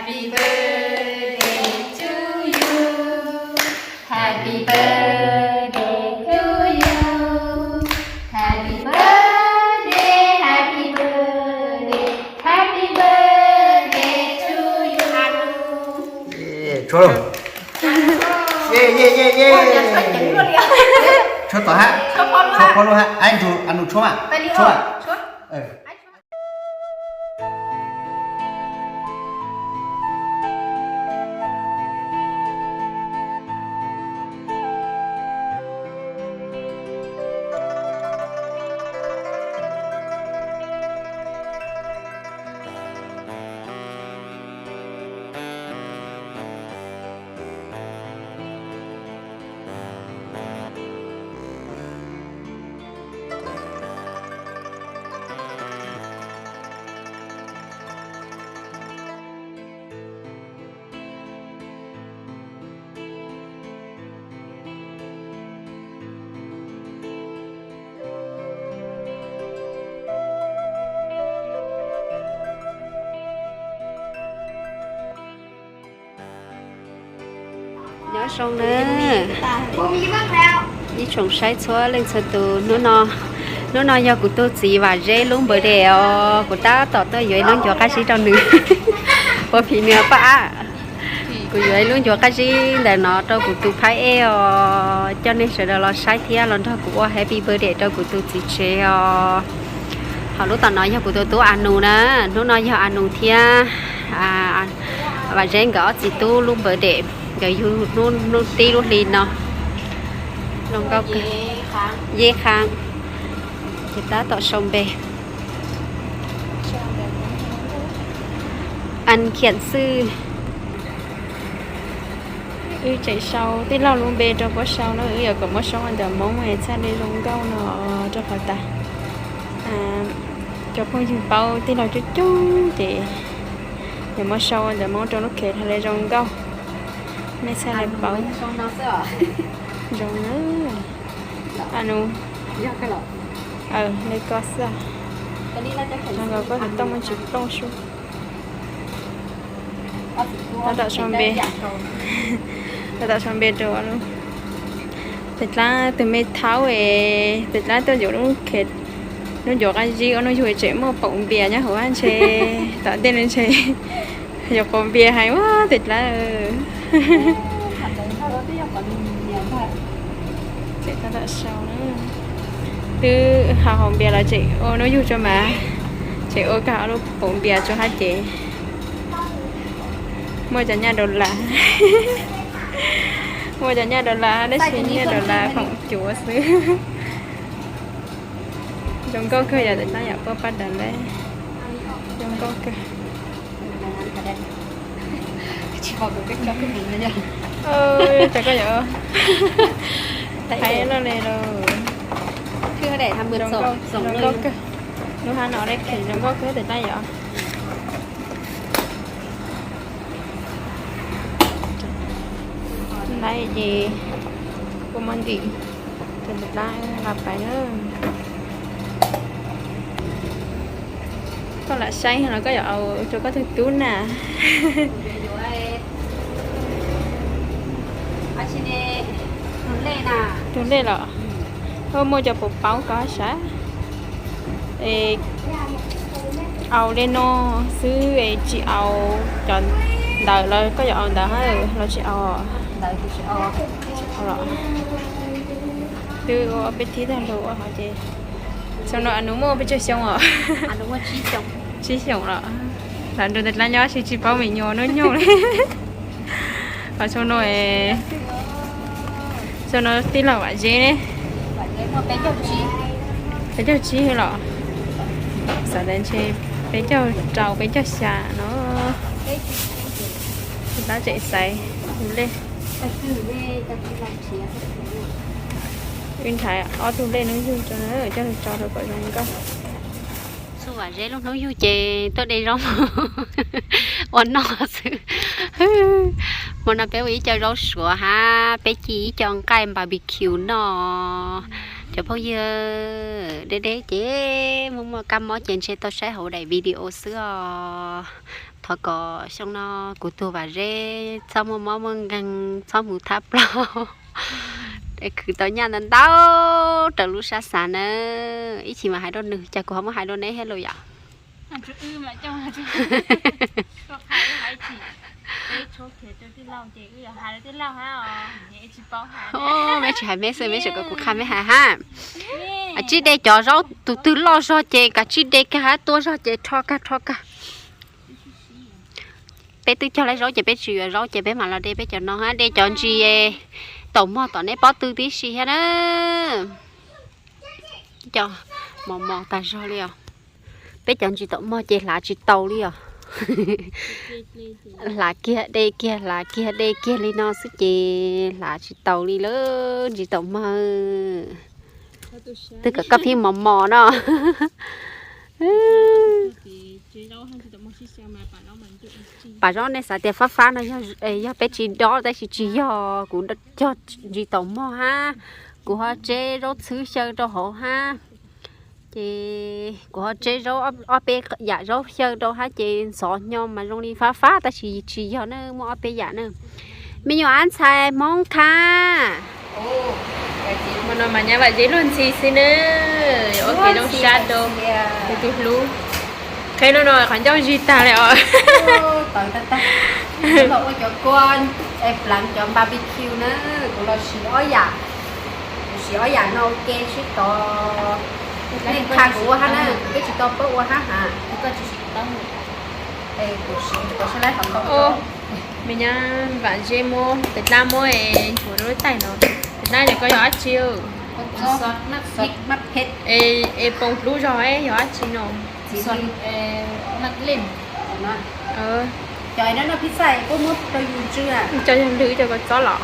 Happy birthday to you. Happy birthday to you. Happy birthday, happy birthday, happy birthday to you. Ê, tshuav lauj. Ye, ye, ye, ye. Tshuav tom hab. Tshuav pog lub hab. Ai, nrug a nus tshuav mas. Tshuav. Nyob zoo na, ib tsoom saib txhua leej txhua tus, hnub no, hnub no yog kuv tus txiv Vam Zeb lub npawv des os, kuv tab tom tuaj yuav ib lub ncuav qab zib rau nws. Ua phim nws paj ab, kuv yuav ib lub ncuav qab zib ntawm no rau kuv tus phab ej os, coj nej sawv daws los saib thiab los nrog kuv ua happy birthday rau kuv tus txiv tsev os. Ho lub tom no yog kuv tus tub A Nus na, hnub no yog A Nus thiab Vam Zeb nkawd ob txiv tub lub npawv des, nkawd yug hnub tib lub hli no. Zoo nkauj kawg. Yeb Qhaab, ces tab tom sau npe. An Khiam Xwj. Wb tseem sau tij laug lub npe rau puab sau na, wb yuav kom muab sau ua ntawv Hmoob es txhaj li zoo nkauj no rau qhov tas cov phooj ywg paub tij laug coob coob ces yuav muab sau ua ntawv Hmoob rau lub khev hlo li zoo nkauj. Nej txhaj li paub. Zoo na. A Nus, li koj xwb. Nkaus koj tus tooj muaj tsis plooj sub. Tab tom sau npe, tab tom sau npe rau lub. Tes dlaab tus me thaub es tes dlaab tuaj yuav lub khev, lub ncuav qab zib ua nuj yug tseem muaj paum npias nyob hauv hab ntshe, tom ntej no ntshe yuav paum npias heev ua tes dlaab. Tseem tab tom sau na. Twb haus haus npias los tseem ua nuj yug tso mas, tseem ua kag lub paum npias tso hab ces muaj cov nyaj dollar, muaj cov nyaj dollar hab tab sis nyaj dollar khoom cuav xwb. Zoo nkauj kawg yom, tes dlaab yom, puab pab dam le. Zoo nkauj kawg. Cov koj yom, hais loj le los. Zoo nkauj kawg. Lub hab no le khev zoo nkauj kawg tes dlaab yom. Lawm ces kuv muab ntim rau tus dlaab los pais na. Koj lam saib los koj yuav rau koj tug tub na. Tus lej los, koj muaj cov puas paub koj sav. Es aus le no xwb es tsis aus cov ntawv los koj yuav aus ntawv hab los tsis aus? Twb ua peb thib tag lug ua hov ces xyoo no Anus muaj peb caug xyoo os. Tsib xyoos los. Lam nrug tes dlaab nyob tsis tsis paub me nyuam hnub nyoog li. Ho xyoo no, xyoo no tij laug Vam Zeb ne, peb caug tsib los, xav tias ntshe peb caug rau peb caug xya no. Tab tseem xaiv tus lej. Wb nrhav ob tug lej hnub yug rau na, coj lug tso rau kom zoo nkauj. Txhua Vam Zeb lub hnub yug ces tuaj de zaub ua noj xwb. Hmo no peb ua ib co zaub suav hab peb ci ib co nqaij barbecue noj. Cov phooj ywg, deb deb ces muaj muaj kab mob ces ntshe tau saib hauv daim video xwb os. Thov kom xyoo no kuv tug vam zeb txhob muaj mob muaj nkeeg, txhob mus thab plaub, es khwv tau nyaj ntau ntau raws lub sab xav nawb. Ib chim mas hais rau nws, cas kuv ho muab hais rau neb thiab los yom? Meb tsis hais meb xwb, meb tseem kom kuv qha meb hais hab. Kav tsij de cov zaub tus twg loj zog ces kav tsij de kiag hab, tuaj zog ces rho kag rho kag. Peb twb cog laib zaub ces peb tsis yuav zaub ces peb mam los de peb cov no hab, de cov ntsis taum mog tom neb pob tw tib si thiab na. Cov mos mos tag zog li os. Peb cov ntsis taum mog ces hlav tsis tau li os. Hlav kiag de kiag, hlav kiag de kiag li no xwb ces hlav tsis tau li lawm ntsis taum mog. Twb kom koj pheej mos mos no. Pas zaub nej xav tias fab fab no yog peb tsis dob tab sis tsis yog, kuv cog ntsis taum mog hab, kuv ho tseb zaub txhwb xyaw rau hauv hab. Ces kuv ho tseb zaub, ob peb yam zaub xyaw rau hab ces ntxov nyo mas zoo li fab fab tab sis tsis yog na, muaj ob peb yam na. Me nyuam ab ntxhais Hmoob qha. Hmo no mas nyab Vam Zeb luag ntxhi xwb na, ua kev zoo sab rau yus tus hlub. Qheb no no qhov ncauj zig tag li os. Los ua cov kua, plav cov barbecue na, kuv los siv ob yam, kuv siv ob yam no ua ke sib tov. Nej qha kuv ua hab na, kuv twb tsis tau paub ua hab has. Me nyab Vam Zeb muab tes dlaab muab nchuav rau lub taig no. Tes dlaab no koj yog dab tsi? Es poom dlub zog yog dab tsi no? Cov yog lwg cov kua txob los?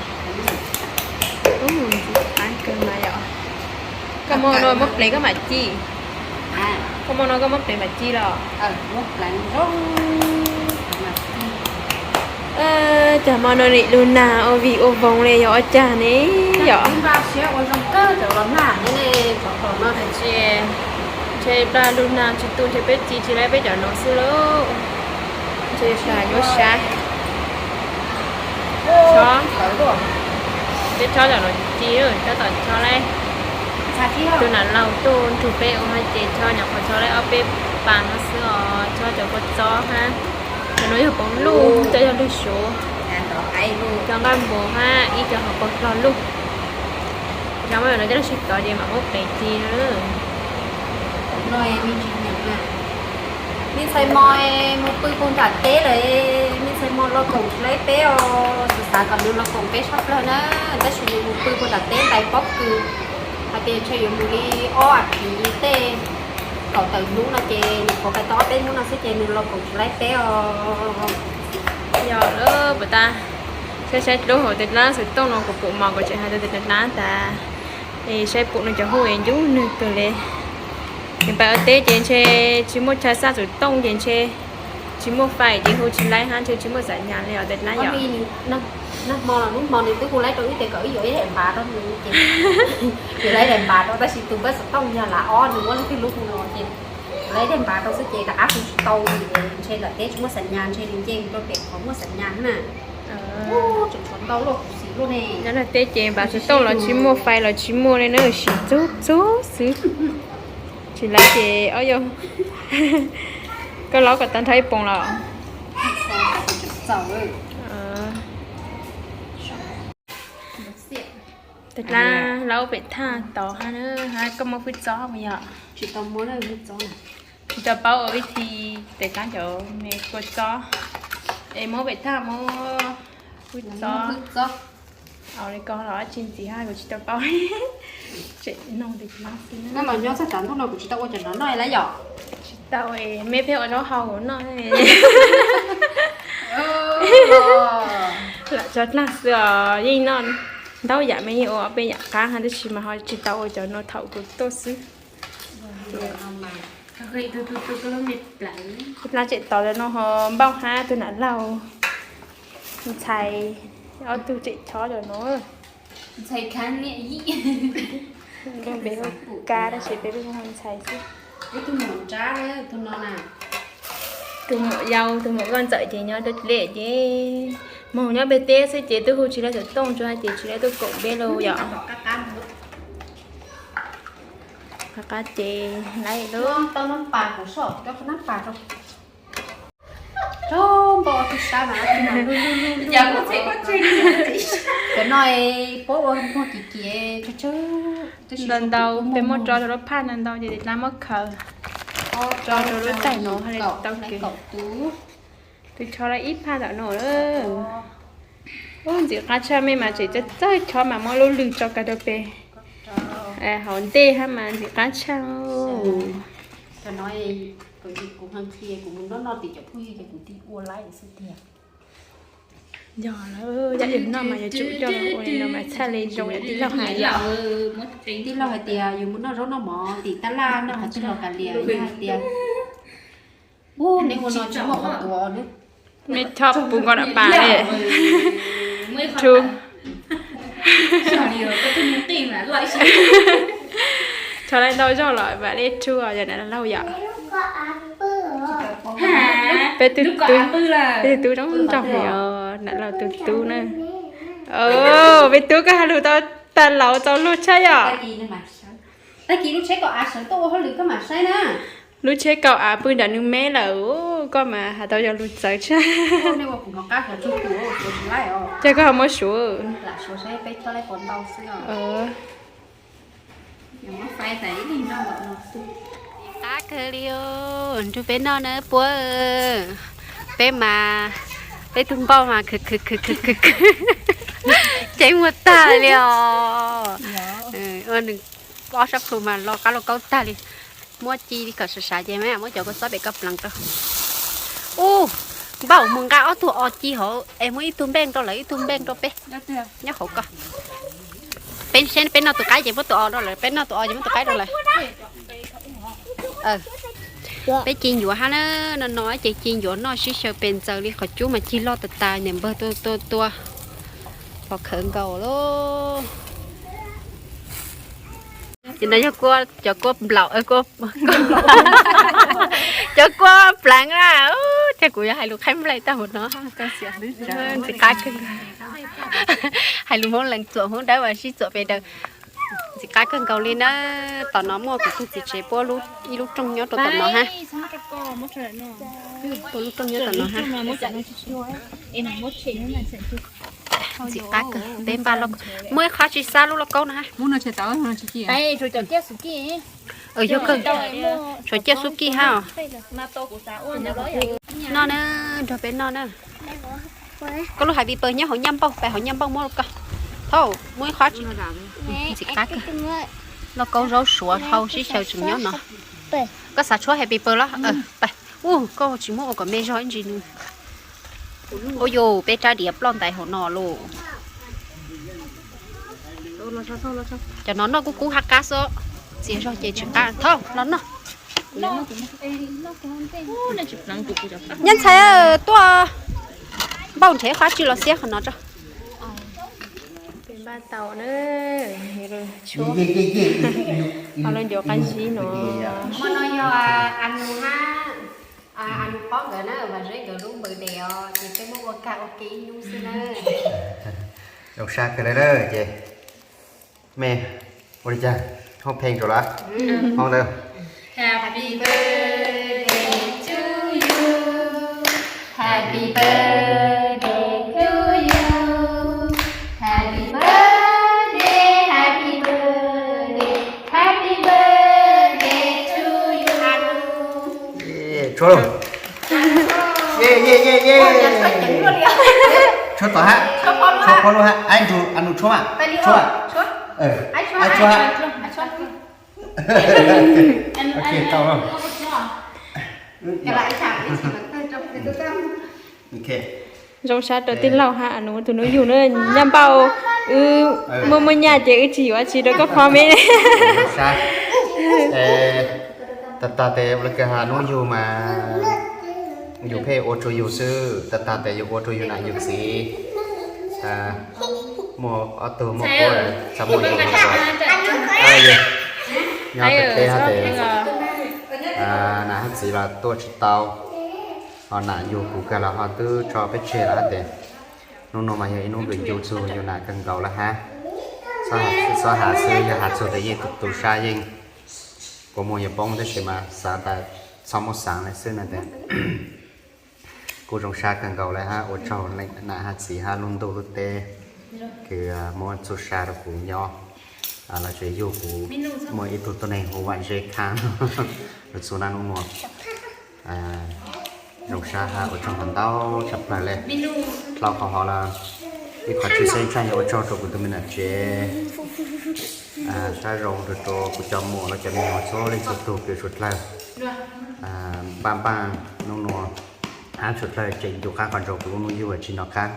Koj muab no muab plev koj mam ci. Koj muab no koj muab plev mam ci los? Cas hmo no nim lug nag ua vig ua voog li yog ua cas ne yom? Ntshe plag lug nag tsis tu ntshe peb ci tsis laib peb cov no xwb lauj. Ntshe plag nyuaj sab. Chob, peb chob cov no ci, chob tom chob lauj. Tus nam laug tuaj nrug peb ua hab ces chob nyuam qhuav chob laib ob peb pas no xwb os, chob cov kua txob hab. Cov no yog poom luj, cov yog lwg suav, cov nqaj npua hab ib co hauv paus hlo luj. Cov no coj lug sib tov ces mam muab plev ci. Me ntxhais Mos mus pw puag nram teb lawm, me ntxhais Mos los koom tsis laib peb os, xav xav kom nws los koom peb tshaj plawg na, tab sis nws mus pw puag nram teb ntais pob kws, hais tias ntshe yuav mus li ob as thiv tej, kaum tawm hnub no ces nws qhuav pais tau ob peb hnub no xwb ces nws los koom tsis laib peb os. Yog lawm puas tas, saib saib dlub hauv tes dlaab xwm tooj no kuv pum mos kuv tseem hais rau tes dlaab tas, es saib pum nws cov hu es ncuj nws kawg li. Nws pais ua teb ces ntshe tsis muaj chaw xaj xwm tooj ces ntshe tsis muaj fais ces hu tsis laib hab ntshe tsis muaj xam nyas li os tes dlaab yom. Nag hmo los hnub hmo nws twb hu laib rau wb tias kom wb yuav ib daim npav rau nws ces, yuav laib daim npav rau tab sis tus npawb xov tooj yog lav ob nws muab leej twg lub hu no ces laib daim npav rau xwb ces rov qab hu tsis tau li, ntshe nram teb tsis muaj xam nyas ntshe nws nce rau pem qhov muaj xam nyas na. Tseem tshuav ntau luaj kuv xim luaj ne. Nyob nram teb ces npav xov tooj los tsis muaj fais los tsis muaj li na, siv txug txug xwb. Tsis laib ces ob yog koj laub kom tag nrho ib poom los. Tes dlaab laub pem thaj tod hab na, hab koj muab pwb txob mus yom? Tsis tau paub ua vib thi tes dlaab cov me kua txob, es muab pem thaj muab pwb txob. Au li ko los dab tsi ntxiv hab kuv tsis tau paub. Tseem noog tes dlaab xwb na. Nyob txog tav ntuj no kuv tsis tau ua cov no noj lawm yom? Tsis tau, meb pheej ua zaub hau noj. Lam tso dlaag xwb os, yeej noj ntau yam, meb yeej ua ob peb yam qab hab tab sis mas ho tsis tau ua cov no thaum kuv tuaj xwb. Tes dlaab tseem tod cov no ho npauj hab tug nam laug ntxhais ob tug tseem chob cov no. Npeb hu kab tab sis peb pheej hu ntxhais xwb. Ib tug maum nrab, tus no na. Tus muam yau, tus muam nkauj ntxawm ces nyob rau lej ces moog nyob peg teb xwb ces twb hu tsis tau xov tooj, tsuas hais tias tsis tau tuaj koom peb los yom. Qab qab ces lawm lub. Cov no puab ua muag kim kim, ntau ntau peb muab tso rau lub phaj ntau ntau ces dlaab muab khaws tso rau lub taig no hab le tau kev. Tus chob lawm ib phaj ntawm no. Ub, ntxim qab tshaj, mej mas tseem txawj chob mas muab lub lwg tso kag rau peg hauv ntej hab mas ntxim qab tshaj. Yog lawm, yam yus noj mas yuav tsum coj los ua li no mas txhaj le zoo yam tij laug hais yom. Tij laug hais tias yus mus noj zaub noj mov tim tab laj noj qhov twg los kav liam, yog hais tias ub, neb ua no tsis muaj qhov tuav ne. Mej chob puv nkaus nram pas le. Rhu. Chob lawm ntau zaug los mam le rhu os, yog nram laug yom. Peb tug tub, peb tug tub zoo nraug li os, nram laug tug tub na. Peb tub, koj has lug tau tag laus txaus luag tshaj yom. Lub tsheb kaum av pw nram nws me lawm, koj mas has tau yog lug txawv tshaj. Ces koj ho muab suav. Qab kawg li, nrug peb noj na puab. Peb mas, peb tug npauj mas khwv khwv khwv khwv khwv khwv, ceeb muag tag li os. Ua nws ob sab plhu mas lo qab lauj kaub tag li. Muab ci kom sav sav ces muab cov kua txob pem koj pleev rau. Ub, npauj mus nqa ob tug os ci hauv es muab ib tug npeej rau lawv ib tug npeej rau peb nyob hauv koj. Peb seb peb noj tus qaib ces muab tus os rau lawv, peb noj tus os ces muab tus qaib rau lawv. Peb ci ncuav hab na, no no ces ci ncuav noj sib xyaw pes ntxaws li qhov cub mas cig loj tas tas, niam npawg tua tua tua, pov khawv nkaus lauj. Ces no yog kua, cov kua nplaum, cov kua pleev na. Ub, thiab kuv yog hais lus qhaib nplaim tag hauv no. Ntxim qab kawg. Hais lus Hmoob Lees txuam Hmoob Dawb mas sib txuam pes daws. Ntxim qab kawg nkaus li na. Tom no muaj kuv tug txiv tsev puab ib lub rooj nyob rau tom no hab. Puab lub rooj nyob tom no hab. Ntxim qab kawg, peb npaj lauj, muaj ib qhov tsis xab lub lauj kaub no hab. Yog kawg, tshuav ciaj xub kij hab os. Noj na, nrog peb noj na. Koj lub happy birthday nyob hauv nyaj npauj, pais hauv nyaj npauj muab rau koj. Thaum muaj ib qhov, ntxim qab kawg. Lauj kaub zaub suav hau sib xyaw tseem nyob no. Koj xav tshuab happy birthday los? Pais. Ub, koj tsis muab ua kom me zog ib ntsis nws. Ub yus, peb rab diav ploj ntais hauv no lauj. Cov no noj kub kub hab qab xwb, txias zog ces tsis qab. Thaum los noj. Nyab ntxhais tuaj, npauj nrhiav qab tsw los xiab qhov no tso. Peb npaj tau na, tshuab, ho lub ncuav qab zib no. Hmo no yog Anus hab, Anus Pob nkawd na, Vam Zeb nkawd lub birthday os, ces peb muab ua kag ua ke ib hnub xwb na. Zoo sab kawg li na ces. Mej ua li cas, hoob pheej rau lawm, hoob ntawd. Tshuab lauj. Tshuab tom hab, tshuab pob lub hab, Anus tshuab mas, tshuab, tshuab hab. Zoo sab rau tij laug hab Anus tus nub yug na, nyaj npauj wb muaj muaj nyaj ces wb tsis yuav dab tsi rau koj phob me. Tag tag tes ua le kag ha nub yug mas yus pheej ua rua yus xwb, tag tag tes yus ua rua yus nam yus txiv. Muaj ob tug muaj puab txaj muag yus. Nyob pem teb hab tes nam hab txiv los tuaj tsis tau. Ho nam yug kuv kawg los ho twb tso peb tseg lawm hab tes. Hnub no mas yog ib hnub kws yug txug yug nam kawg nkaus lawm hab. Txhob has xwb, yog has txug tes yeej tu sab yeej kua muag yuav poob, tab sis mas xav tas txhob muab xaav le xwb no tes. Kuj zoo sab kawg nkaus lawm hab, ua tsaug nam hab txiv hab lub ntuj lub teb kws muab txuj sa rau kuv nyob los tsev yug kuv muaj ib tug tuab neeg hu Vam Zeb Khaab lug txug naj nub nua. Zoo sab hab ua tsaug ntau ntau tshaj plawg le. Dlhau qhov hov los ib qhov tshwj xeeb tshaj yog ua tsaug rua kuv tug me nam tsev, sab zoo rua kuv cov muam los cov me nyuam txhua leej txhua tug kws suav dlawg npaj npaj nub nua hab suav dlawg tseem ncu qaab qhov ntsaum kuv lub nub yug tsi nco qaab.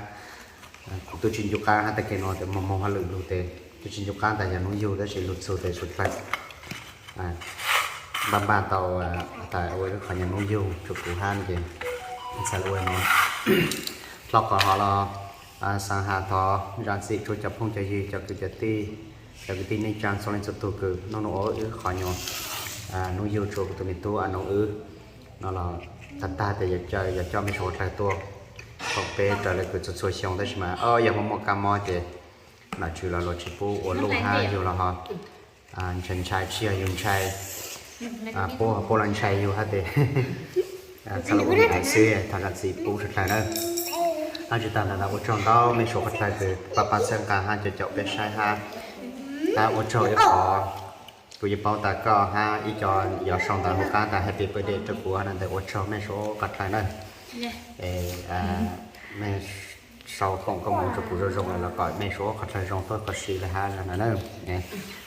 Kuv tub tsi ncu qaab hab tag kis no tes moog moog hab lwm lug tes tub tsi ncu qaab tas yog nub yug tab sis lug txug tes suav dlawg npaj npaj tau tas ua ib qhov nyuag nub yug rua kuv hab ces txhad le ua no. Dlhau qhov hov los xaav has thov zam txim rua cov phooj cov ywg, cov kwv cov tij, cov kwv tij neej tsaa txhua leej txhua tug kws nub nua ua wb qhov nyuag nub yug rua kuv tug me tub a nub wb no los tag tag tes yuav coj mej suav dlawg tuaj koom peb raws le kws txhua txhua xyoo, tab sis mas yog muaj muaj kab mob ces nom tswv los luas tsi pub ua luj hab yug los ho ntshai ntshai, tsi yog yug ntshai, puab ho puab los ntshai yug hab tes txhad le ua me ais xwb, thov zam txim pub suav dlawg nawb. Hab tsi taag ntawd los ua tsaug ntau mej suav dlawg kws pab pab txhawb nqaa hab cov caum peb saib hab, hab ua tsaug ib qhov kuv yeej paub tas koj hab ib co yuav sau ntawv hu qaab tas happy birthday rua kuv no tes ua tsaug mej suav dlawg nawb. Mej sau foom koob moov rua kuv zoo zoo lawm los kom mej suav dlawg zoo tuab qhov si le hab no na.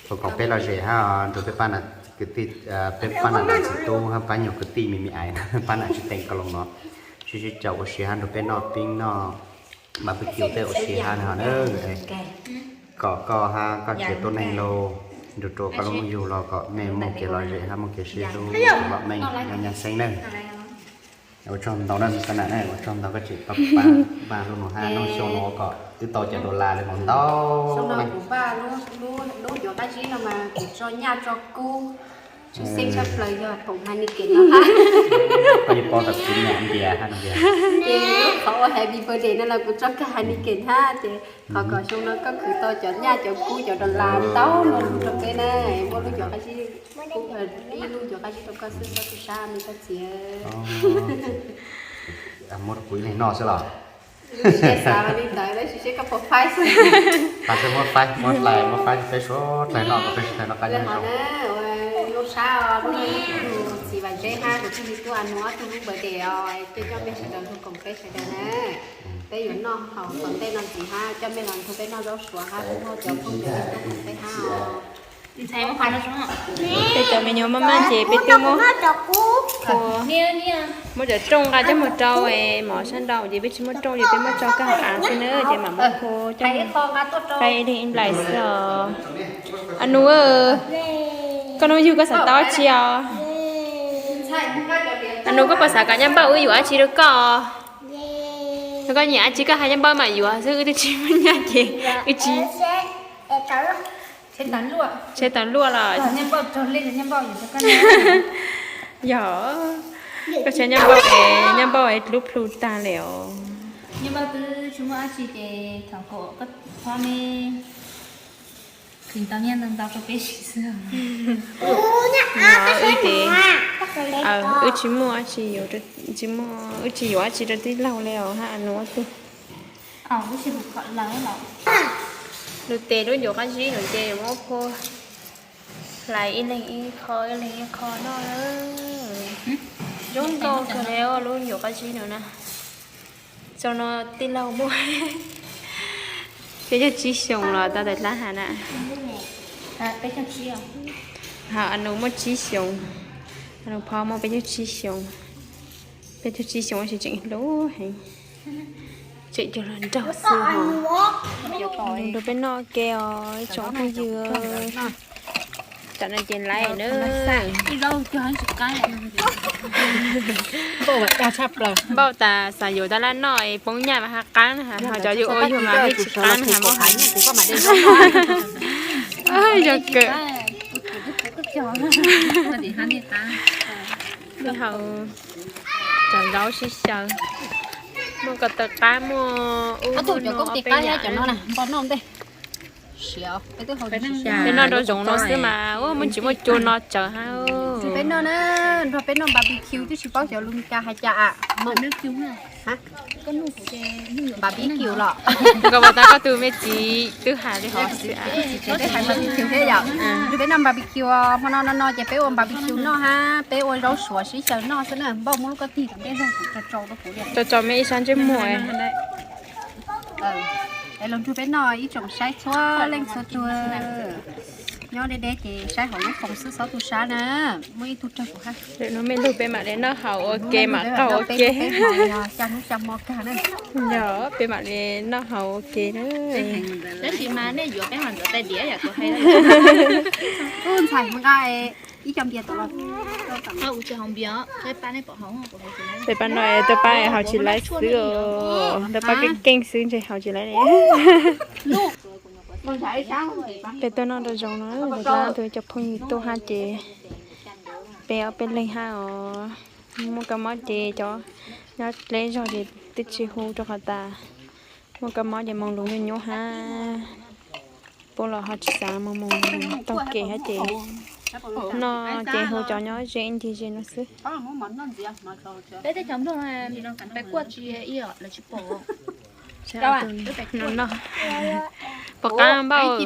Thov kom peb lom zem hab nrug peb pab nam kwv tij, peb pab nam nam txiv tub hab pab nyuag kwv tij me me ais, pab nam tsi teem ko loo no sib sib caum ua si hab nrug peb noj pib noj barbecue tej ua si hab no na. Kom koj hab koj tsev tuab neeg lauj, nrug rua koj lub nub yug los kom mej muaj kev lom zem hab muaj kev sib hlub lom meej nyob nyab xeeb nawb. Ua tsaug ntau na koj nam na, ua tsaug ntau koj tseem pab pab lub nub hab nub xyoo no kom twb tau cov dollar le mas ntau na. Kuv npaj lub ncuav qab zib no mas kuv tso nyaj tso kub, tshwj xeeb tshaj plaws yog poom Heineken no hab. Koj yeej paub tas kuv nyom npias hab no npias. Ces lub qhov ua happy birthday no los kuv tso kag Heineken hab ces thov kom xyoo no koj khwv tau cov nyaj cov kub cov dollar ntau ntau rua peb na, muaj lub ncuav qab zib, ib lub ncuav qab zib rau koj xwb, koj tub sab me koj txiv. Muab rau kuv ib leeg noj xwb los? Xav li ntawd tab sis seb koj puas faib xwb. Tag seb muab faib, muab faib, muab faib peb suav dlawg noj kom peb suav dlawg noj qab nyob zoo. Lub sab lub txiv Vam Zeb hab kuv tug me tub a nub ob tug lub birthday os, coj coj mej sawv daws nrug koom peb sawv daws na. Peb yuav noj haus tom ntej no ntxiv hab coj mej los nrug peb noj zaub suav hab peb muaj cov phooj cov ywg tuaj koom peb hab os. Peb cov me nyuam maj maj ces peb twb muab, muab cov rooj nqa coj moog rau mov sab nraud ces peb tsi muaj rooj ces peb muab tso kag hauv av xwb na ces mam muab phua coj, faib ib leeg ib nplais xwb os. A nub, koj nub yug koj xav tau dab tsi os? A nub, koj puas xav kom nyab npauj wb yuav dab tsi rau koj? Yog koj nyiam dab tsi koj hais nyab npauj mam yuav xwb, wb twb tsi muaj nyab ces wb tsi. Tsheb tau luaj los? Yog, koj tsheb nyab npauj es nyab npauj es lub plhu tag le os. Nyab npauj twb tsi muaj dab tsi ces thaum kom koj phob me khwv tau nyiaj ntau ntau rau peb siv xwb. Wb ces wb tsi muaj dab tsi, tsi muaj, wb tsi yuav dab tsi rau tij laug le os hab a nub ob tug. Lub tes lub ncuav qab zib no ces muab phua hlais ib leeg ib qho ib leeg ib qho noj. Zoo nkauj kawg le lub ncuav qab zib no na. Xyoo no tij laug muaj peb caug tsib xyoos los tau tawm dlab has na. Ho a nus muaj tsib xyoos, a nus phob muaj peb caug tsib xyoos. Peb caug tsib xyoos tab sis tseem hlub heev, tseem cog lug nraug xwb hos. Nrug peb noj ke os ib tsoom phooj ywg. Tam no ces laiv na. Npauj tas xav yuav tab laj noj es poob nyaj mas hab qaab na, ho cov yug ua yug mas yeej tsis qaab na. Yog kawg. Ho Zaub sib xyaw, muaj ko taw qab, muaj ub, muaj no, peb yam. Peb noj rau zoov no xwb mas ua muaj tsis muaj cua no tsawv hab. Peb noj na, nrog peb noj barbecue twb tsis paub cov lus Meskas hais cas. Barbecue los nkawd pom tas koj tus me txiv twb hais li hov xwb. Twb hais barbecue thiab yom. Nrog peb noj barbecue, hmo no no no ces peb ua barbecue noj hab, peb ua zaub suav sib xyaw noj xwb na. Npauj muab lub koj tig tom ntej zog kuv tso tso rau kuv li. Tso tso me ib sab ntsej muag. Es los nrog peb noj ib tsoom saib txhua leej txhua tug. Nyob deb deb ces saib hauv lub foos xwb txhob tu sab na. Muaj ib tug raug kuv hab. Lwm hnub me lug peb mam li noj haus ua ke mam qaug ua ke. Xya hnub xya hmo kag na. Yog peb mam li noj haus ua ke na. Tab sis mas nej yuav peb haus ntxuav tais diav yam kuv hais. Ub, ntxhais nqa ib co npias tod los. Peb pab no tuaj pab haus tsis laib xwb os, tuaj pab keej keej xwb ntshe haus tsis laib li. Peb tuaj noj rau zoov no, peb tus cov phooj ywg tuaj hab ces peb ob peb leeg hab os. Muaj kab mob ces cov nyob deb zog ces twb tsis hu rau qhov tas muaj kab mob ces moo lus nyuaj nyuaj hab. Pub los ho tsis xav moo moo taug kev hab ces noj ces hu cov nyob ze ib ncig ze no xwb. Peb teb chaws Nplog peb kuaj tsis ib lawv tsis pom. Pom qab npauj.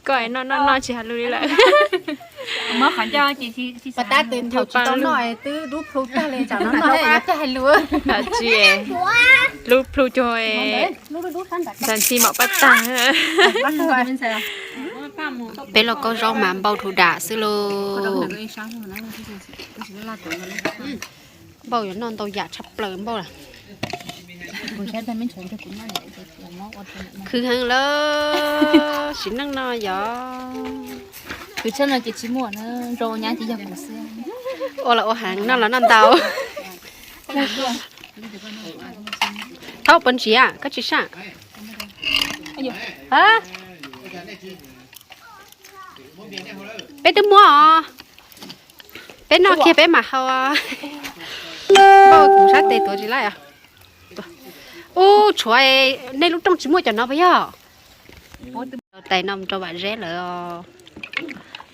Koj noj noj noj tsis hais lus li lawm. Pas tab tes thaum tsis tau noj twb dub plhu tag li, tsam no noj yuav tsis hais lus. Tsis, dub plhu cuag ntxhais ntxhi maum paj tag. Peb lauj kaub zaub mas npauj dhau dam xwb lauj. Npauj yuav noj ntau yam tshaj plaws npauj lawm. Khwv heev lawm, sim neej no yog. Ua los ua heev, noj los noj ntau. Thaub, puas ntsia koj tsis saj? Peb twb muab os. Peb noj kiag peb mam haus. Npauj kuv sab tes tuav tsis laib. Ub, tshuav nej lub rooj tsis muaj cov no puas yog? Tais no mus rau Vam Zeb lawm.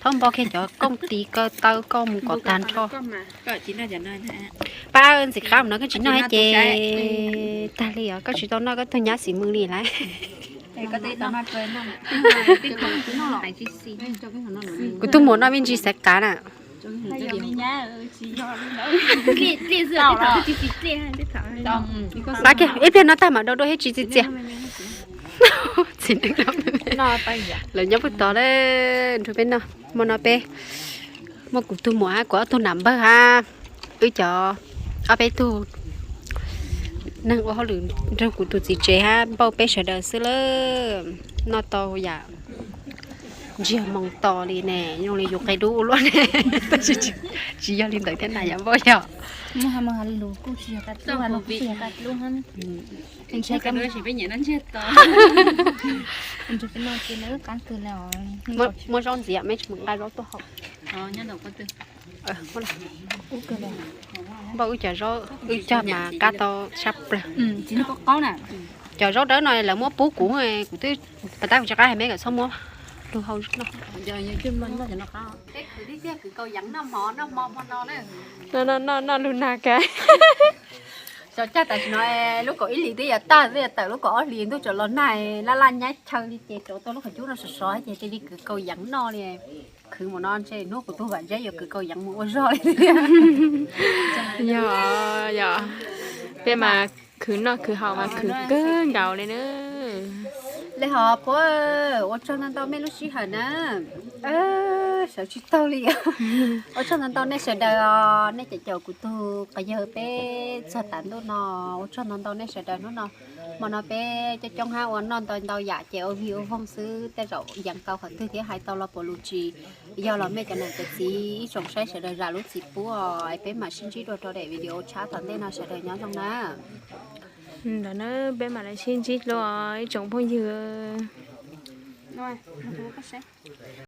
Thaub, npauj kiag cov kooj tis kaw taw koj mus kom tag nrho. Pab ntxim qab no koj tsis noj ces tag li os, koj tsis tau noj koj tug nyab xim mws li lauj. Kuv tug muam noj me ntsis xaiv qav na. Nqa kiag ib pliag no tag mam dau dua thiab tsis txias txias. Lawv nyob puag tod nrog peb noj. Hmo no peb muaj kuv tug muam hab kuv ob tug nam npawg hab wb cov ob peb tug neeg ua hauj lwm nrog kuv tus txiv tsev hab npauj peb sawv daws xwb lawm. Noj tau yam ntsiag moo to li ne, zoo li yus qe dub ua luaj ne. Tab sis tsis yog li ntawd thiab na yom npauj yog. Muab zaub ntxiv, meb tsis mus nqa zaub tuaj haus. Npauj wb cov zaub wb cog mas qab tau tshaj plaws. Cov zaub dawb no lawv muab pub kuv, kuv twb pas tab kuv tsis qab hais meb kom txhob muab lug hau no. Noj lug nag ka. Xyov cag tam sim no lub kaum ib hlis twb yuav tag, twb yuav tawm lub kaum ob hlis ntuj tseem los nag laj laj nyab chaw li ces rauv tau lub qhov cub no sov sov ces cia li kwv kaus yeev noj li. Khwv mus no ntshe hnub kuv tug Vam Zeb yuav kwv kaus yeev mus ua zog li. Yog, yog, peb mas khwv noj khwv haus mas khwv kawg nkaus li na. Le hov puab, ua tsaug ntau ntau mej lub sij hawm na. Sawv tsis taug li. Ua tsaug ntau ntau nej sawv daws os, nej caum caum kuv tug qhov yawg peb txog tas ntuj no. Ua tsaug ntau ntau nej sawv daws hnub no. Hmo no peb coob coob hab ua noj ntau ntau yam ces ua vig ua voog xwb, tej zaum yeev tau qhov twg thiab hais tau los puav lus tsis yog los mej cov nam cov txiv ib tsoom saib sawv daws zam lub txim pub os, es peb mam sib ntsib dua rau daim video tshab tom ntej no, sawv daws nyob zoo na. Ntawd na, peb mam li sib ntsib dua ib tsoom phooj ywg.